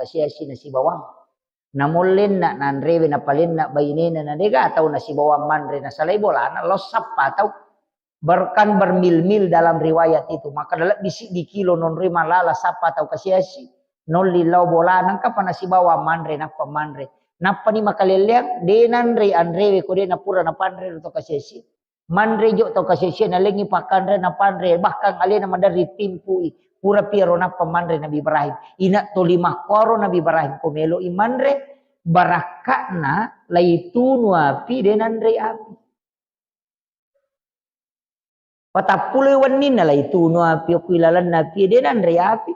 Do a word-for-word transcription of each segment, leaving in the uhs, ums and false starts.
kasiasi nasibawang. Namollenna nanrewe napalenna bainena, na dega tau nasibawang manre nasalai bolana, lao sappa tau. Bahkan bermil-mil dalam riwayat itu, maka lebbi siddi kilo nonroi malala sappa tau kasiasi, nolli lao bolana, engkapa nasibawang manre, nappa manre. Nappani makalelleang, de nanre anrewe ko de napura napanre ro to kasiasi. Manre jo tau kasiasia, nalengi pakkanre napanre, bahkan alena maderri timpui. Pura piaro nappa manre Nabi Ibrahim. Ina toli makkoro Nabi Ibrahim ko meloi manre, barakka'na laitunu api de nanre api. Patappuloi wenninna laitunu api okko ilalenna api de nanre api.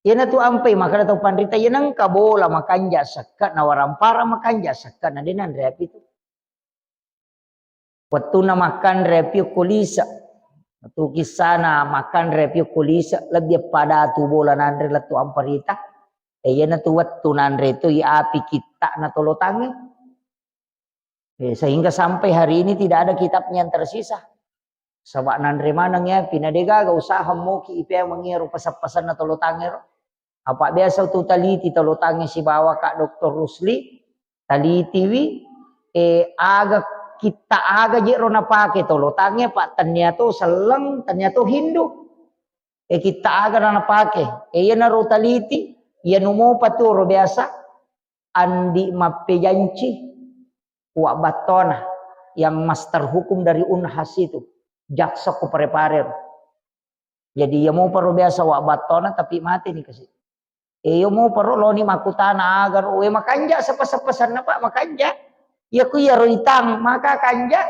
Iyanatu ampai makkeda tau panrita, iya nengka bola makanja sekka na warampara makanja sekka na de nanre api tu. Wettunna makkanre api okko lise. Wettu kissana makkanre api okko lise, lebbi pada tu bola nanre lettu amparita. E, iyanatu wettu nanre tu i api kitta'na tolotangnge. E, sehingga sampai hari ini tidak ada kitabnya yang tersisa. Saba nanre maneng ya, pina degaga usaha moki ipeang mengiro pasang-pasanna tolotangnge ro. Apa biasa tu taliti tolotangnge sibawa Kak Doktor Rusli, talitiwi, e, aga kitta aga je ro napake tolotangnge, Pak, tennia to selleng, tennia to hindu. E, kitta aga na napake. E, iyanaro taliti, iyanu mopa tu ro biasa, Andi mappejanci, Uwa Battona yang master hukum dari Unhas itu, jaksa ko Parepare. Jadi iya mopa ro biasa Uwa Battona, tapi mate ni kasi. E, iya mopa ro loni makkutana aga ro, we makanja seppa-seppa senna, Pak, makanja. Iya ku iya ro itang, maka kanja.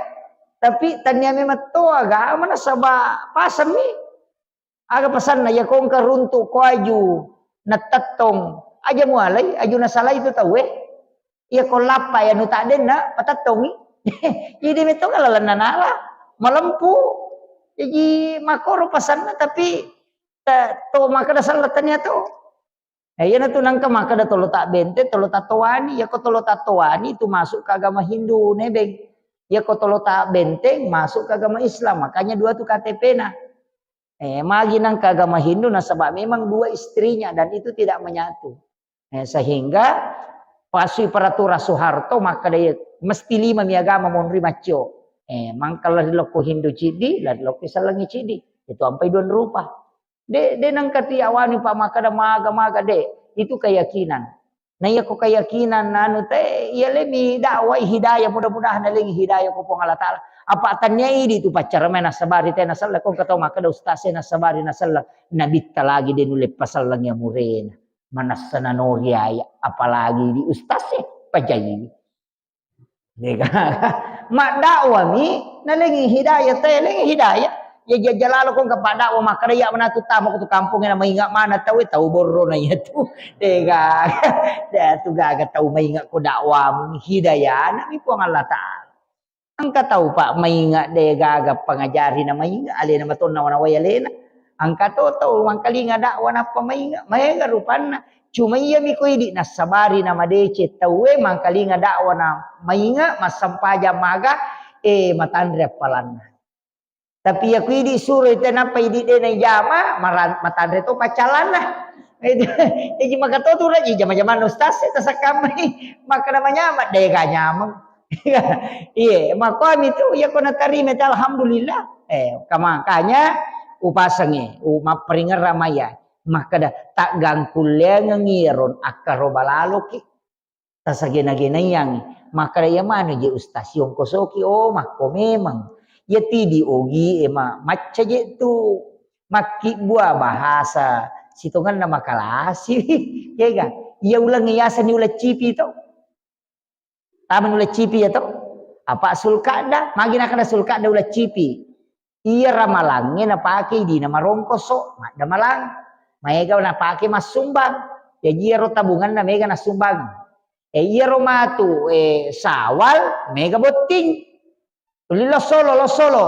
Tapi tania memang to agama nasaba pasemmi. Aga pasanna, iya ko engka runtu ko aju natettong, aja mualai, aju nasalai tu tauwe. Iya ko lappa ya nu taddenna patettongi. Jadi metto lalenna nala, malempu. Jadi makoro pasanna, tapi ta-, to makkeda sella tania to. E, iyanatu nengka makkeda tolo ta benteng, tolo ta towani. Iya ko tolo ta towani itu masuk ke agama Hindu, nebeng. Iya ko tolo ta benteng masuk ke agama Islam. Makanya dua tu K T P-na. E, magi nengka agama Hindu nasaba memang dua istrinya dan itu tidak menyatu. E, sehingga pasui peraturan Soeharto makkeda iya mesti lima mi agama monri maccio. E, mangka lari lokko Hindu ciddi, lari lokko Isallengi ciddi. Itu ampai dua rupa. De, de nengka tiawani pa makkeda maga-maga, de. Itu keyakinan. Na iya ko keyakinan anu te, iya le mi dakwai hidayah, mudah-mudahan nalengi hidayah ko Puang Allah Taala. Apa tania idi tu paccara mai nasabari te nasella, ko engka tau makkeda ustaz e nasabari nasella, nabitta lagi de nulle paselleng ya murena. Manessa nanori aya, apalagi di ustaz e, pajai. Dega. Maddakwami, nalengi hidayah, talengi hidayah. Ya jajjalalo ko engka paddakwa makkeda iya manatu tama ko tu kampung na mainga mana tau, tau borro na iya tu. Dega. De tu gaga tau mainga ko dakwamu, hidayah na mi Puang Allah Taala. Engka tau pa mainga de gaga pangajari na mainga, alena matonna wana wai alena. Engka to tau mangkalinga dakwa nappa mainga, maega rupanna. Cuma iya mi ko idi nassabari na madeceng tauwe mangkalinga dakwa na mainga, massempajang maga, e, matanre appalanna. Tapi iya ko idi suroi te nappa idi de na ijama, mara-, matanre to paccalanna. Itu, jadi maka to tu raji jama-jamanna ustaz e tasakkammai. Makkeda manyameng, dega nyameng. Iye, makkuami tu, iya ko natarima te, alhamdulillah. E, ka-, makanya upasengi, u-, mapperingerang maya. Makkeda, taggangkulleangengi iyaro akkaro balaloki. Tasagena-genaiangi. Makkeda, iya manu je ustaz, siongkosoki, oh, makko memang. Iya tidi ogi e ma-, macca je tu. Makkibbua bahasa sitongenna makalasi. Kega? Iya uleng yaseng ni uleng cipi to. Tama ni uleng cipi ya to. Apa sulkada? Magi nakada sulkada uleng cipi. Iya ramalangnge napake dina marongkoso, maddamalang. Maega napake massumbang. Jaji iyaro tabunganna mega nassumbang. E, iyaro matu, e, sawal mega botting. Tuli lossolo, lossolo.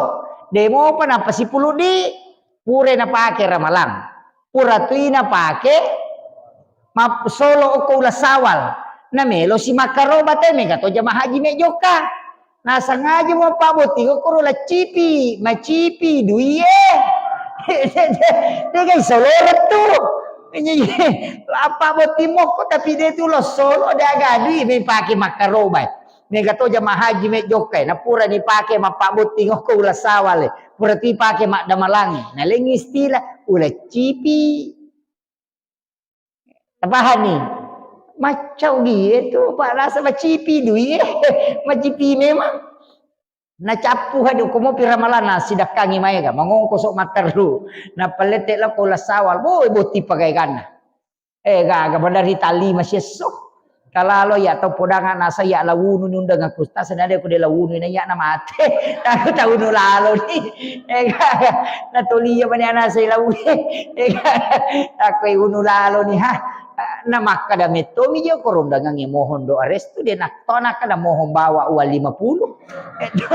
Demopa nappa sipuluddi, pura napake ramalang. Pura tui napake massolo okko uleng sawal. Namelo si makkaroba te, mega to jamaah haji me jokka. Nasangaja mo pabotting okko ro laccipi, macipi duie. Degai soloreng tu. Iya, iya. Apa botting mokko, tapi de tu lo solo, de aga dui mepake makkarobai. Mega to jamaah haji me jokkai, na pura ni pake mappabbotting okko uleng sawale. Pura tu pake maddamalangi. Na leng istilah uleng cipi. Tapahani? Maccau die tu, Pak, rasa macipi dui, eh. Macipi memang. Nacappu haju ko mopi ramalanna sidakkangi maega, mangongkoso matteru. Napallette lao ko uleng sawal, boe, botting pagaeganna. Eh, gaga, pada ri tali masiesso. Kalalo ya tau podanga nasa ya lawunu ni undang aku. Tak senada aku de lawunu na ya na mate. Aku taunu lalo ni. Eh, gaga. Na tolia mani anasa lawunu. Eh, gaga. Aku unu lalo ni, ha. Na makkada metto mi je ko rondangan e mohon doa restu de nak to nak kada mohon bawa uang lima puluh. Itu,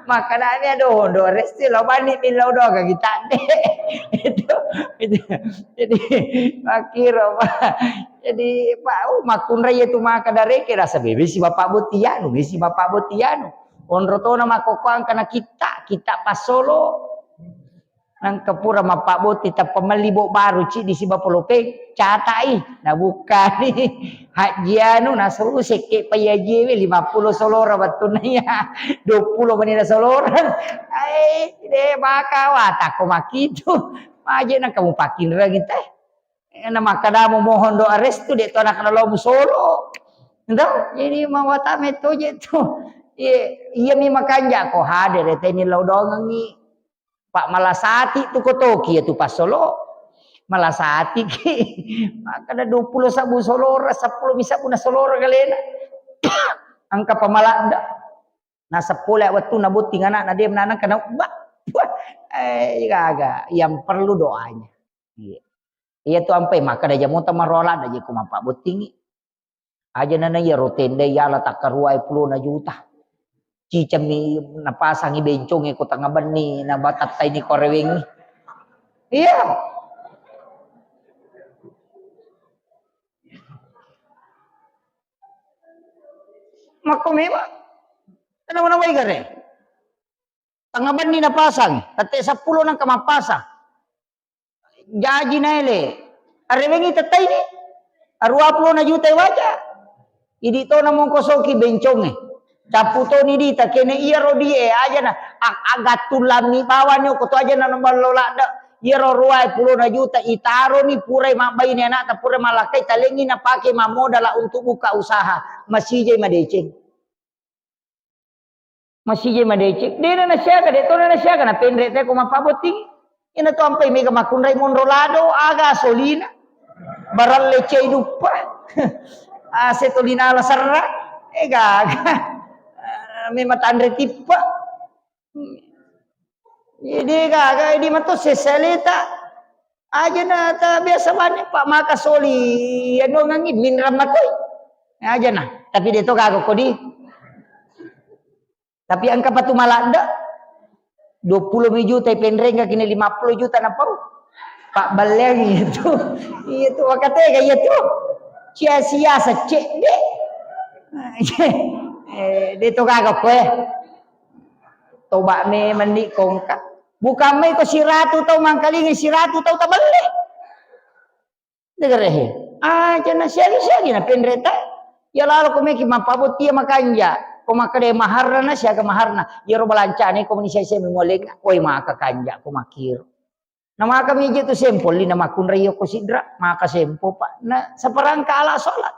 makkedami, "Aduh, do resti lo bani mi lao doga kita de." Itu, itu. Jadi, makkiro, Pak. Jadi, Pak, oh, makkunrai itu maka dareke rasa bebe si Bapak Botianu, bebe si Bapak Botianu. Onro tona makkokkoang kana kita, kita pasolo. Nangka pura mappabbotting, tappa melli bot baru, ciddi siba polopeng, cata'i, nabukkani. Hajji anu, nasuru sekke payaji we, lima puluh solora wettunna iya, dua puluh menina solora. Ai, de maka watakko makitu. Maje nangka mupakkinreng te. Eh, na makkadamo mohon doa restu, de to anak nalo musolo. Ento? Jadi mawata metto je tu. Iya, iya mi makanja ko hadere teni lao dongengi. Pak, malasati tu kotoki ya tu pasolo. Malasati ki. Makkada dua puluh sabbu solora, seppulo mi sabbu na solora kalena. Angka pamaladda. Na seppulo wettu na botting anak na dia menanam kena ubah. Wah, eh, gaga. Yang perlu doanya. Iya. Iya tu ampai makkada jamota marola da je ko mappabbottingi. Aja nana iya ro tenda yala takkaruai pulona juta. Cicammi napasangi benconge ko tengah benni, na batattaini ko rewengi. Iya. Makko memang. Kenapa nawai gare? Tengah benni napasang, tette seppulo nangka mappasang. Jaji naele. Arewengi tettaini. Arua pulona juta waja. Idi to namongkosoki benconge. Cappu toni dita kene iyaro die ajana. Ag-, agattung lammi bawani okko to ajana naballo ladde. Iyaro ruae pulona juta itaroni purai mabbaine anakta purai malakkai talengi napake mammodala untuk buka usaha. Masijai madeceng. Masijai madeceng. Dena nasiaga, de tona nasiaga, napenre te ko mappabotting. Ina to ampai mega makkunrai monro lado, aga solina. Baralle cei duppa. Ase tolina la serra. Eh, gaga. Memang tanre tippa. Jadi gaga, di mato sesaleta. Aja na ta biasa bane, Pak, maka soli, anu ngangi, minram matoi. Aja na. Tapi de to gaga kodi. Tapi engka patu maladde, dua puluh mi juta penrengga kini lima puluh juta napau. Pak Baleng itu. Iya tu, wakatega iya tu. Sia-sia secek de. Eh, de to gaga koe. Toba me meni kongka. Bukan mai ko siratu tau mangkalingi siratu tau tabelle. Degerehe. Aja na siagi-siagi na penreta. Ya lalo ko meki mappabotting makanja. Ko makkeda maharna na siaga maharna. Yero balancane ko meni sia-sia memoleng. Oi maka kanja ko makiro. Na maka mije tu sempol lina makkunrai ko sidra. Maka sempo pak. Na seperangka ala sholat.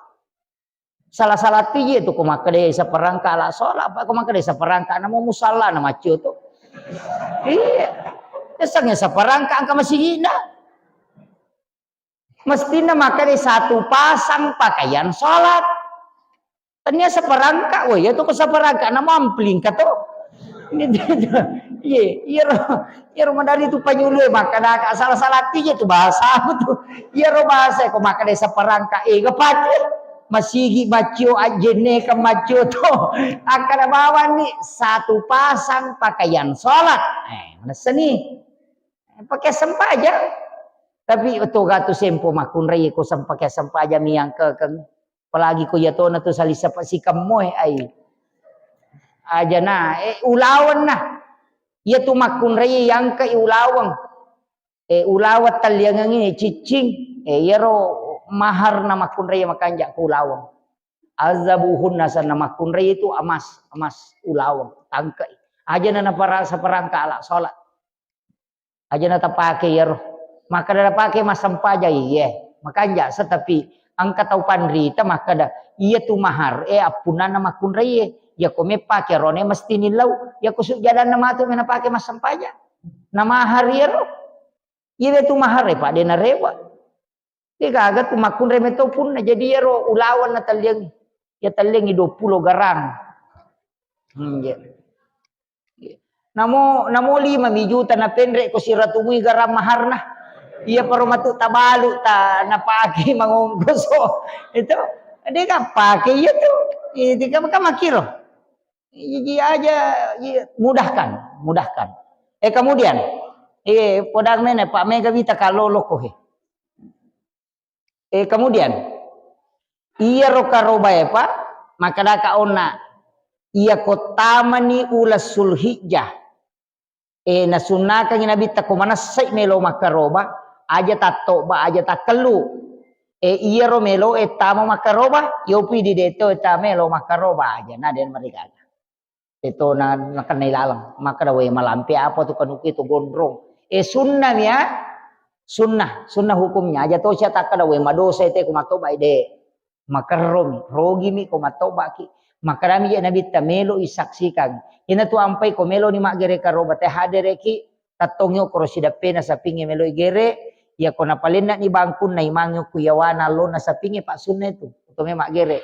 Salah-salah tiji tu ko makkeda saperangka ala sholat. Apa ko makkeda saperangka namo musalla na maccio tu. Iya. Esangnya saperangka angka masigina. Mestinna makkeda satu pasang pakaian sholat. Tania saperangka, wah iya tu ko saperangka na mampling ka to. Iya, iya ro, iya ro madari tu panyulu e makkada ka salah-salah tija tu bahasa tu. Iya ro bahasa ko makkada saperangka e ga pati. Masigi maccio ajenne ka maccio to. Akkada bawang ni satu pasang pakaian sholat. Eh, manessani. Pakai sempajang. Tapi toga tu sempo makkunrai ko sem-, pakai sempajang miangkekeng. Apalagi ko iya tona tu salisa pa sikemmoe ai. Aja na, eh, ulaweng na. Iya tu makkunrai yangke ulaweng. Eh, ulaweng talliangengi ciccing. Eh, iyaro mahar na makkunrai makanja ko ulaweng. Azabuhunna sanna makkunrai itu emas, emas ulaweng, tangkei. Aja na naparasa perangka ala sholat. Aja na tapake iyaro. Makkada napake massempajang, iye. Makanja sa, tapi engka tau panrita makkada, iya tu mahar, eh, appunnanna makkunrai, eh. Iya ko meppake rone mesti nillau. Iya ko sujjadanna matu me napake massempajang. Na mahar iyaro. Iya tu mahar, eh, Pak, de narewa. Degaga tu makkunrai metto punna. Jadi iyaro ulaweng na talliangi. Ya talliangi dua puluh garang. Hmm, iya. Namo, namo lima mi juta na penre ko siratu mui garang maharna. Iya paro matu tabalu ta napake mangongkoso. Itu. Dega pake iya tu. Itu kamu kan makiro. Iya, iya aja, iya, mudahkan, mudahkan. Eh, kemudian, eh, podang nene, Pak, mega wita kalolo ko he. Eh, kemudian, iyaro karobae, Pak, makkadaka onna, iya ko tamani uleng Sulhijjah. Eh, nasunnakangi Nabitta ko manessai melo makkaroba, aja tattoba, aja takkellu. Eh, iyaro melo e tama makkaroba, yopi di deto e tama melo makkaroba aja, na den marigaga. Eto na, nakennai laleng. Makkada, "Wé, malampe apa tu kanuku itu gondrong?" Eh, sunnah mi ya. Sunnah, sunnah hukumnya. Aja to sia takkada, "Wé, madosa ite ko mattoba ide." Makerromi, rogimi ko mattobaki. Makkedami je Nabitta, "Melo isaksikan." Ina tu ampai ko melo ni maggere karoba te hadereki, tattongi okoro sidappena sapingnge melo igere, iya ko napalenna ni bangkunna imangnge ku yawana allonna sapingnge, pak sunna itu. Oto me maggere.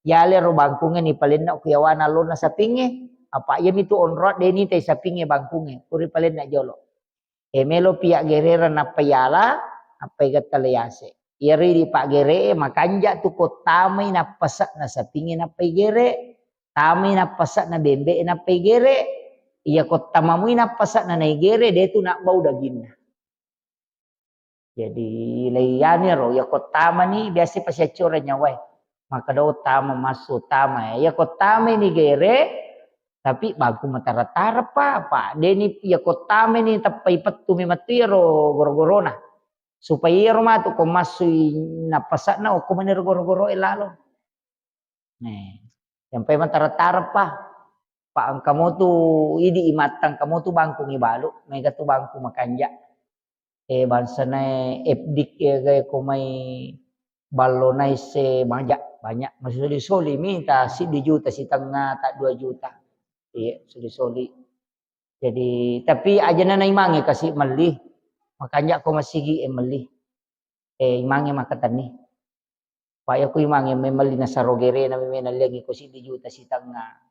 Yale ro bangkungnge ni palenna ku yawana allonna sapingnge, apa iya mitu onroa de ni tai sapingnge bangkungnge, puri palenna jolo. E melo pi aggererang nappa yala, nappa igetta le yase. Iyaro idi paggere e makanja tu ko tamai nappase'na sapingnge nappa igere, tamai nappase'na bembe e nappa igere, iya ko tamamui nappase'na naigere, de tu nabbau daginna. Jadi, leiyani ro, iya ko tamani biasa pasiaccoreng nyawae. Makkeda, "Oh, tama, massu, tama." Iya ko tamai ni gere, tapi bangku matara-tara, Pak, Pak. Deni iya ko tamai ni teppai pettu memang tu iyaro goro-gorona. Supaya iyaro matu ko massui nappasakna, okko mani ro goro-goro e lalo. Nah, yang paling matara-tara, Pak. Pak, engka mo tu idi imattang, engka mo tu bangkung ibalu, mega tu bangkung makanja. Eh, bangsana F D K, eh, ko mai ballo naisse maja, banyak. Masoli-soli mi ta siddi juta sitengnga, ta dua juta. Iya, soli-soli. Jadi, tapi ajana na imangnge kasi melli. Makanja ko masigi e melli. Eh, imangnge makkatenni. Pak, iya ko imangnge memelli nasaro gerena, memena liangi ko siddi juta sitengnga.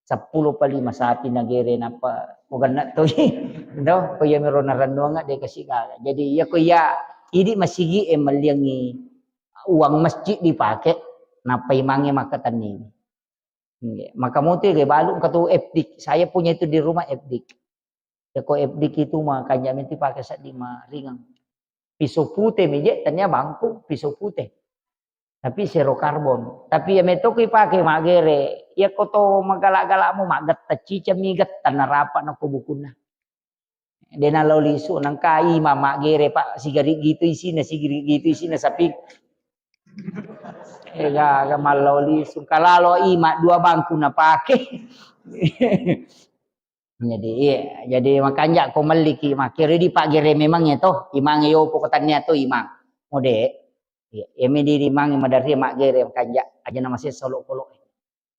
Seppulo pa lima sapi na gere, nappa ko genna toi. Do, ko iya mero narennuanga de kasi gaga. Jadi, iya ko iya idi masigi e melliangi uang masjid dipake, nappa imangnge makkatenni. Nggih. Maka mutu ge balu engka tu F D K. Saya punya itu di rumah F D K. Ya ko F D K itu makanja menti pake seddi ma ringang. Pisau pute mi je, tania bangku, pisau pute. Tapi zero karbon. Tapi ya metto ko ipake maggere, ya ko to maggala-galamu maggetta ciceng mi getta narapa na ko bukunna. De nalao lisu, nangka ima maggere, Pak, sigariggi tu isinna, sigariggi tu isinna sapi. Ega, ga mallao lisu, kalalo ima dua bangku napake. Jadi, iya, jadi makanja ko melliki, makkero di paggere memang ya to, imang yo pokok tania to imang. Mode, iya, iya, mi di imang maderri maggere makanja, aja nama sesa olokolo.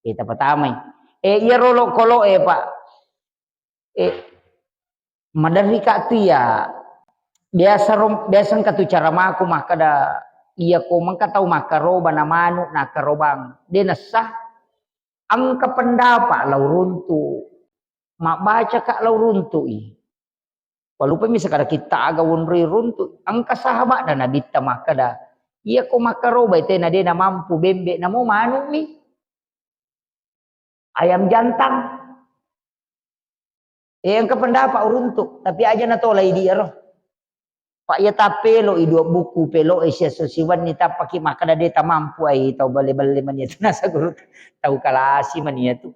Eh, tapatamai. Eh, iyaro olokolo e, Pak. Eh, maderri ka tu iya. Biasa rom-, biasa engka tu cara mako makkeda, iya ko mengka tau makkaroba na manu nakkarobang. De nessa, engka pendapat lao runtu. Mabbaca ka lao runtu i. Walupami sekada kitta aga wonroi runtu. Engka sahabat dan Nabitta makkeda, iya ko makkaroba tena de na mampu bembe namo manu mi. Ayam jantan. Eh, engka pendapat uruntuk, tapi aja natolai di ero. Pak, iya tapelo i dua buku, pelo e sia so siwenni tappaki makkeda de tamampu ai tau bale-bale mani tu nasa guru tau kalasi mani tu.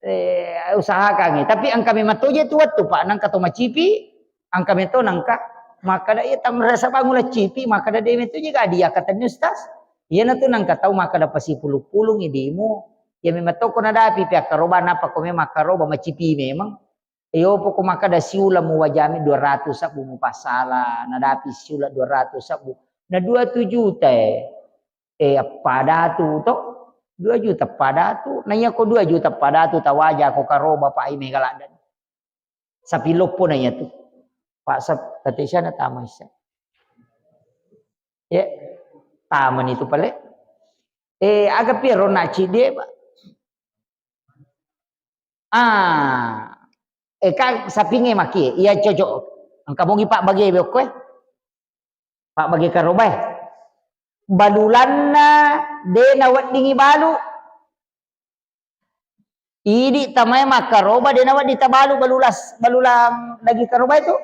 Eh, usahakan e. Tapi engka memang toje tu wettu, Pak, nangka to macipi, engka meto nangka Makkeda iya tamrasa bangula cipi, makkeda de' metu je gadi akkatenni ustaz. Iyana tu nangka tau makkeda pasipulung-pulung idimu. Ya memang toko nadapi pi akkaroba, napa ko memang akkaroba macipi memang. Iyo poko makkeda siula muwajami dua ratus sabbu mupassala, nadapi siula dua ratus sabbu. Na dua tu juta e. Eh, appada tu to? Dua juta pada tu. Na iya ko dua juta pada tu tawaja ko karoba pa ai mega laddan. Sapi loppo na iya tu. Pak sap tati sana tama isa. Ya, tama ni tu pale. Eh, aga pi rona cidde, Pak. Ah, eh, kan sapinge maki, iya cocok. Engka mogi Pak bage be okko e. Pak bage karoba e. Balulanna de naweddingi balu. Idi tamae makkaroba de nawedding tabalu balulas, balulang daging karoba itu.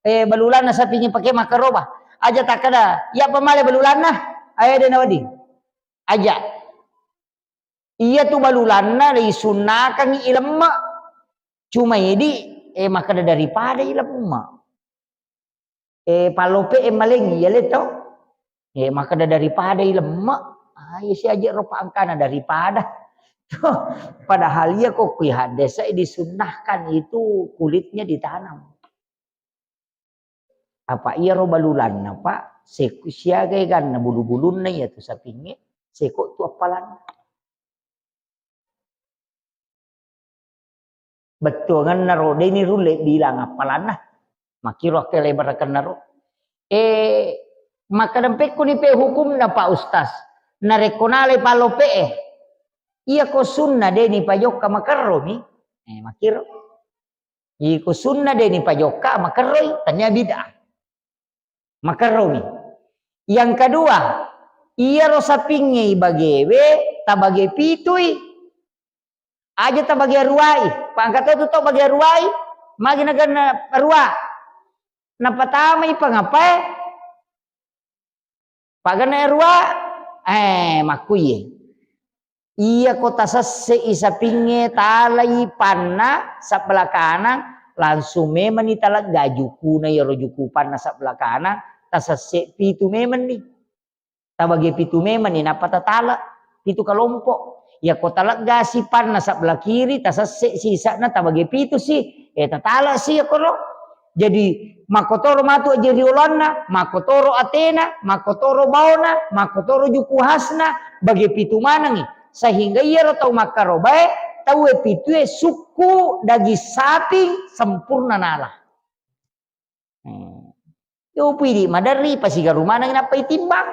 Eh, balulanna sapinge pake makkaroba. Aja takkeda, iya pa male balulanna. Ayo de nawedding. Aja. Iya tu balulanna risunnakangngi ilemme. Cuma idi, eh, makkeda daripada ilemme. Eh, pallope e malengngi, iya le to? Eh, makkeda daripada ilemme, ah, iya si aja ro pa angkana daripada. Padahal iya ko kui hadis e disunnahkan itu kulitnya ditanam. Apa iya ro balulanna, Pak? Seko siaga eganna bulu-bulunna iya tu sapinge, seko tu appalanna. Bettuanganna ro, de ni rulle bilang appalanna. Makkiro akkeleberekenna ro. Eh, makkadempekku ni pe hukumna, Pak Ustaz. Narekko nalai pallope e. Iya ko sunna de ni pajokka makerro mi. Eh, makkiro. Iko sunna de ni pajokka makerroi, tania bid'ah. Makerromi. Yang kedua, iyaro sapingnge ibagewe tabage pitui. Aja tabage aruai. Pangkato tu to bage aruai, magi naganna arua. Napatamai pangapae, Paganna arua, eh, makkuiye. Iya ko tasesse'i sapingnge, talai panna sebelah kanang, langsung memani talegga jukuna, iyaro juku panna sebelah kanang, tasesse pitu memanni. Tabage pitu memanni, nappa tatala pitu kelompok. Iya ko taleggasi panna sebelah kiri, tasesse sisa'na tabage pitu si, eh, tatala si iya koro. Jadi, makkotoro matu aja rioloanna, makkotoro atena, makkotoro baona, makkotoro juku khasna, bage pitu manengngi. Sehingga iyaro tau makkarobae, tauwe pitue sukku daging saping sempurna nala. Hmm. Yo pidi maderri, pasigaru maneng nappa itimbang.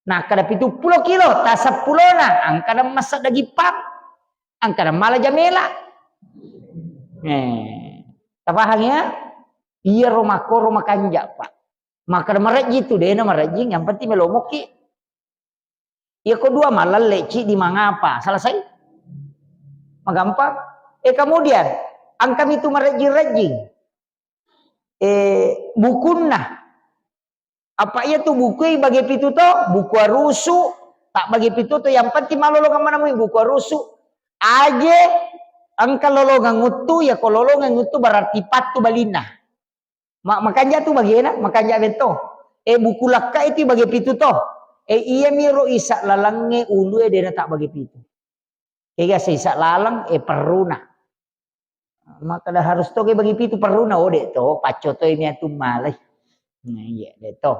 Nakkeda pitu pulo kilo, ta seppulona, angkana massa daging pang, angkana mala jamela. Eh, tapahang ya? Iyaro makkoro makanja, Pak. Makkeda marejjing tu, dena marejjing, yang penting melo mokki. Iya ko dua malalle, ciddi mangapa? Selesai? Magampang. Eh, kemudian, angkami tu marejjing-rejjing. Eh, bukunna. Apa iya tu bukui bage pitu to? Buku arusu, tak bage pitu to. Yang penting malolongeng manamui buku arusu. Aje, engka lolongeng uttu, ya ko lolongeng uttu berarti pattu balinna. Ma-, makanja tu bagena, makanja betto. Eh, buku lakka itu bage pitu to. Eh, iya miro isa lalangnge ulue dena tak bage pitu. Kega sisa lalang, eh, perruna. Makkeda harus to ke bagi pitu perruna, oh, de to, pacco to ini atu malai. Nah, iya, de to.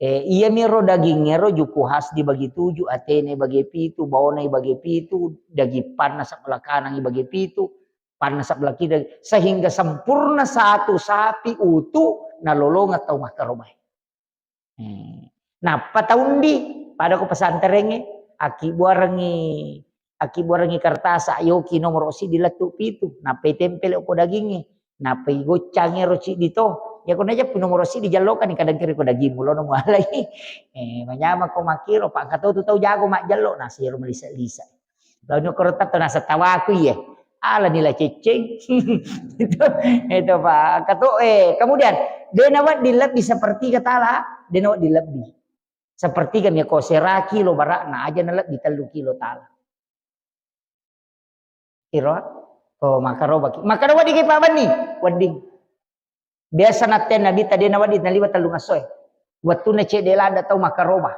Eh, iya miro daging ero juku khas dibagi tujuh, atene bagi pitu, baonai bagi pitu, daging panna sebelah kanang bagi pitu, panna sebelah kiri, sehingga sempurna satu sapi utuh nalolongeng tau makkarobae. Hmm. Nappa taundi, pada ko pesantrengnge, akkibuarengngi, akkibuarengngi kertas, ayoki nomoro siddi lettu pitu, nappa itempel ko dagingnge, nappa igoccangi ero ciddi to. Ya ko najeppu nomoro siddi jallokani kadang kiri ko daging mulono mualai. Eh, manyameng ko makkiro, pangkatotu tau jago majjallo, nasiro melisa-lisa. Launi koro tetto naseng tawaku iye. Ala nila ceceng. Itu, itu, Pak. Kato, eh, kemudian, de nawedding lebbi sepertiga tala, de nawedding lebbi. Sepertiga mi ko sera kilo barakna, aja na lebbi tellu kilo tala. Kiro, ko makkarobaki. Makkeda wedding ke Pak Benni? Wedding. Biasa natte Nabitta de nawedding naliwa tellung essoe. Wettunna cedde ladde tau makkaroba.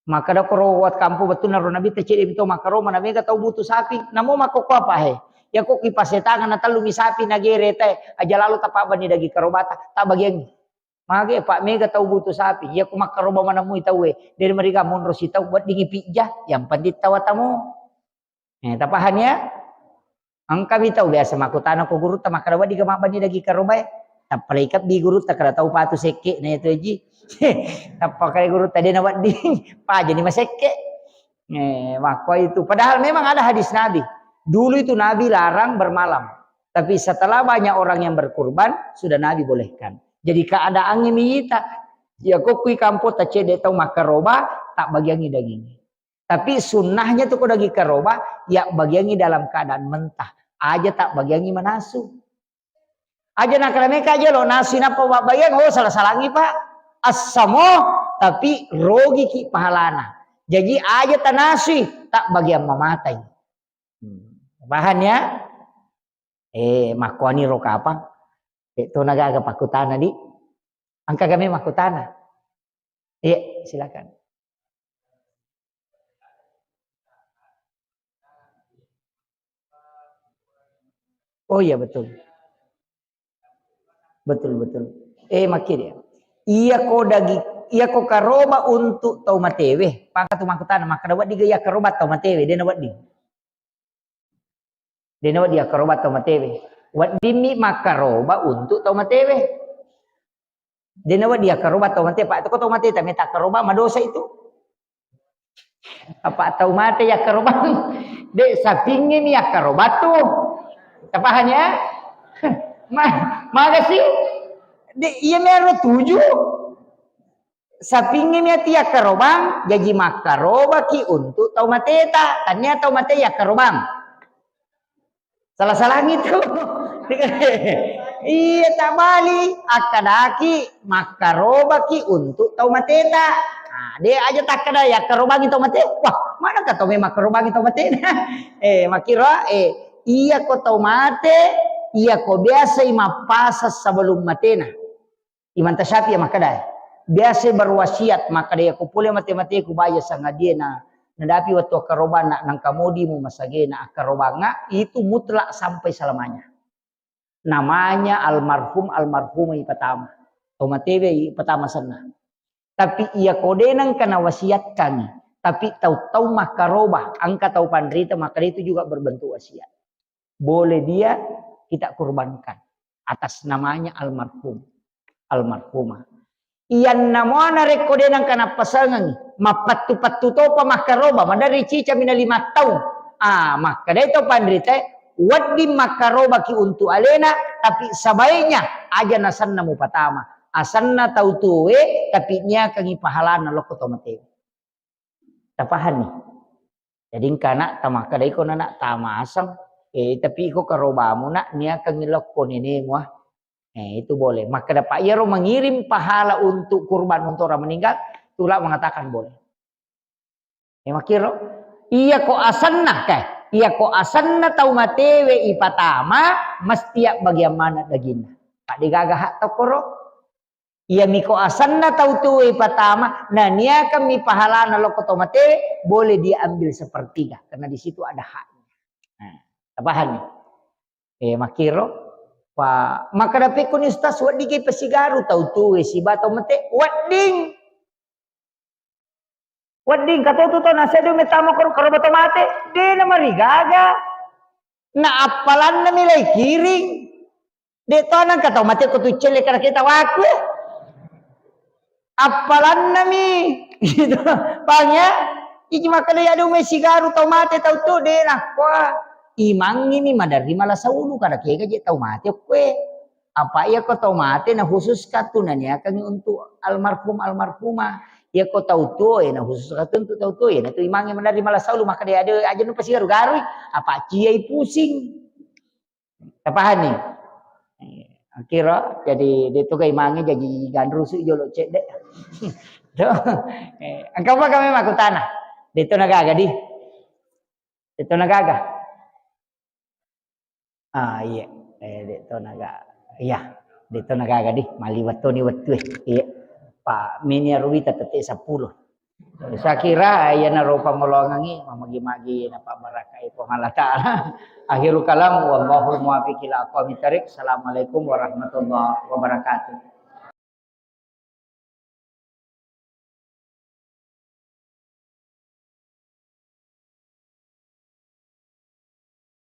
Makkeda koro wat kampong wettunna ro Nabitta cedde mi tau makkaroba, na mega tau butuh sapi. Namo makkokko apa he? Yako ki pasetangeng na tellumi sapi nagere te, aja lalo tapabbanni daging karobata, tabbagiangngi. Mage, Pak, mega tau butuh sapi. Iya ko makkaroba manemui tauwe, de mariga monro sitau weddingi pijja, yang penting tawatamo. Eh, tapahani ya? Engkami tau biasa makkutana ko gurutta, makkeda wedding ga mabbanni daging karobae. Tappa ikebbi gurutta, kada tau patu sekke na itu ji. Tappa kali gurutta de nawedding, pajani masekke. Eh, makko itu. Padahal memang ada hadis Nabi. Dulu itu Nabi larang bermalam. Tapi setelah banyak orang yang berkurban, sudah Nabi bolehkan. Jadi keadaannya mita. Ya kok kui kampong tacedde tau makkaroba, tabbagiangngi daging. Tapi sunnahnya tu ko daging karoba, ya bagiangngi dalam keadaan mentah. Aja tabbagiangngi manasu. Aja nakkalemeka aja lo nasui nappa babbagiang, oh, salah-salangi, Pak. Assamo, tapi rogiki pahalana. Jadi aja tanasui, tabbagiang mamatai. Hmm. Paham ya? Eh, makkuani ro kapang. Eh, to nagaga pakkutana di. Engka kami makkutana. Iya, silakan. Oh iya, betul. Betul, betul. Eh, makkiri ya. Iya ko dagi, iya ko karoba untuk tau matewe. Pangka tu makkutana, makkeda wedding ga iya karoba tau matewe, dena wedding. Dena wedding iya karoba tau matewe. Weddingmi makkaroba untuk tau matewe. Dena wedding iya karoba tau mate, Pak. Itu ko tau mate, tapi tak karoba, madosa itu. Apa tau mate yakkarobang? De, sapingnge mi yakkarobang tu. Tapahang ya? Ma-, maga sih? De, iya mi aro tuju. Sapingnge mi ati yakkarobang, jaji makkarobaki untuk tau mateta. Tania tau mate yakkarobang. Salah-salangi tu. Iya, tak bali. Akkadaki, makkarobaki untuk tau mateta. Nah, de aja takkada, yakkarobangi tau mate. Wah, mana ka tau memang makkarobangi tau matena? Eh, makkiro, eh, iya ko tau mate, iya ko biasai mappasa sebelum matena. Imam Tasyafi'i makkeda, biasa berwasiat makkeda, "Iya ko pole mate-mateku baja sangadie na, nadapi wettu akkarobang na, nangka modimu masagena akkarobangnga itu mutlak sampai selamanya." Namanya almarhum, almarhumah ipatama. Tau matewe ipatama senna. Tapi iya ko de nangka nawasiatkangi, tapi tau-tau makkaroba, engka tau panrita, maka itu juga berbentuk wasiat. Boleh dia kita kurbankan atas namanya almarhum, almarhumah. Iyanna mua narekko de nangka nappasengengi, mappattu-pattu topa makkaroba, maderri cica mina lima taung. Ah, makkedai to panritae, wedding makkarobaki untuk alena, tapi sebaiknya aja nasenna mupatama. Asenna tau tuoe, tapi niakangi pahalana lokko to matewe. Tapahanni? Jadi engka anak tamakkeda iko anak tamaseng, eh, tapi iko karobamu nak niakangi lokko nenemu, ah. Eh, itu boleh. Makkeda, Pak, iyaro mengirim pahala untuk kurban untuk orang meninggal, tulak mengatakan boleh. Eh, makkiro, iya ko asenna, kae, iya ko asenna tau matewe ipatama, mesti ya bagian mana daginna. Pak, degaga hak tokoro. Iya miko asenna tau tuo ipatama, naniakan mi pahalana lokko to mate, boleh diambil sepertiga, karena di situ ada haknya. Nah, tapahanni? Eh, makkiro, pa, makkeda pekko ni Ustaz, wedding ke pasigaru tau tuo siba tau mate, wedding. Wedding katotu to nasedu metama koro karoba to mate, de na marigaga. Na appalanna mi lai kiring. De to nangka tau mate ko tu celle kada kita waku. Appalanna mi. Gitu. Paham ya? Iki makkeda ya adu me sigaru tau mate tau tu de nakko. Imangi mi maderri mala saulu kada kega je tau mate kue. Apa iya ko tau mate na khusus katu naniakangi untuk almarhum almarhumah. Iya ko tau tuo, eh, na khusus katu untuk tau tuo, eh, na tu imangi menerima la saulu, maka dia ada aja nu pasti garu-garui. Apa ciai pusing. Tapahanni? Eh, akhirnya jadi dia tu imangi jadi gandrusu jolo cedde. Tuh. Eh, engka apa kami makkutana? Dia tu nagaga di. Itu nagaga? Ah, iya. Eh, de to naga. Iya. De'to nagaga di, maliwat toni wettue. Iya. Pa mini aruwi tette'e seppulo. Saya kira iyanaro pangoloangengngi mamagi-magi napabbarakai Puang Allah Ta'ala. Akhirul kalam, wallahul muwaffiq ila aqwamit thariq. Assalamualaikum warahmatullahi wabarakatuh.